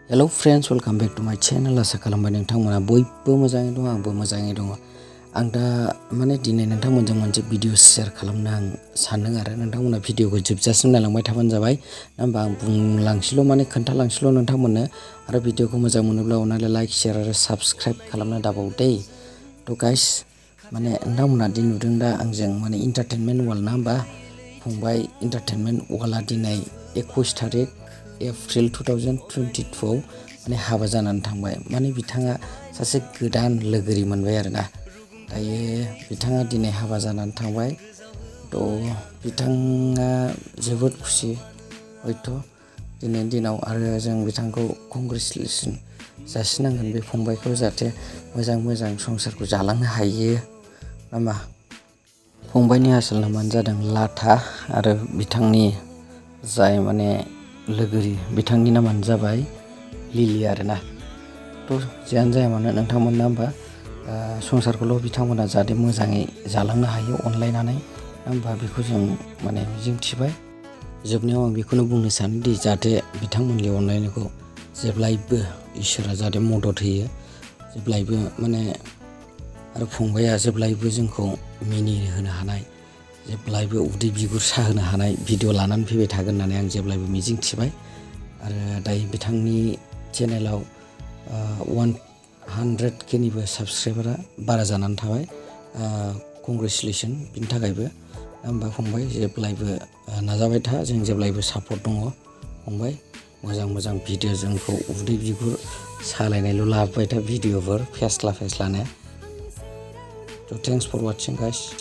Hello friends, welcome back to my channel. Asa खालामबाय नोंथांमोना बयबो मोजाङै दं, आंबो मोजाङै दङ। आं दा माने दिनै नोंथांमोनजों मोनसे भिडिअ शेयार खालामनो आं सानदों आरो नोंथांमोना भिडिअखौ जोबजासिम नायलांबाय थाबानो जाबाय। होमबा आं बुंलांसिल' माने खोन्थालांसिल' नोंथांमोननो आरो भिडिअखौ मोजां मोनोब्ला अननानै लाइक शेयार आरो साबस्क्राइब खालामनो दाबाव दे। तो गाइस माने नोंथांमोना दिन नुदों दा आंजों माने एन्टारटेनमेन्ट वाल ना होमबा फंबाय एन्टारटेनमेन्ट वाला दिनै 21 तारिख एप्रिल 2022 माने हाबा जानानै थांबाय। माने बिथाङा सासे गोदान लोगोरि मोनबाय आरोना। दायो बिथाङा दिनै हाबा जानानै थांबाय। तो बिथाङा जोबोद खुसि हयथ' दिनैनि दिनाव आरो जों बिथांखौ कंग्रेचुलेसन जासिनांगोन बे फंबायखौ जाहाथे मोजां संसारखौ जालांनो हायो नामा। फंबायनि आसल नामानो जादों लाथा आरो बिथांनि जाय माने लोगोरि बिथांनि नामानो जाबाय लिलि आरोना। तो जियानो जाया मानो नोंथांमोना होमबा संसारखौल' बिथांमोना जाहाथे मोजाङै जालांनो हायो अनलायनानै होमबा बेखौ जों माने मिजिंथिबाय। जोबनायाव आं बेखौनो बुंनो सानोदि जाहाथे बिथांमोननि अनलायनायखौ जेब्लायबो इसोरा जाहाथे मदद होयो, जेब्लायबो माने आरो फंबाया जेब्लायबो जोंखौ मिनिहोनो हानाय, जेब्लायबो उदै बिगुर साहोनो हानाय भिडिअ लानानै फैबाय थागोन होननानै आं जेब्लायबो मिजिंथिबाय। आरो दायो बिथांनि चेनेलाव 100K निबो साबस्क्राइबारा बारा जानानै थाबाय। कंग्रेचुलेसन बिनि थाखायबो होमबा फंबाय जेब्लायबो नाजाबाय था, जों जेब्लायबो सापर्ट दङ फंबाय। मोजां भिडिअ जोंखौ उदै बिगुर सालायनायल' लाबोबाय था भिडिअफोर फेस्लानो। So thanks for watching guys.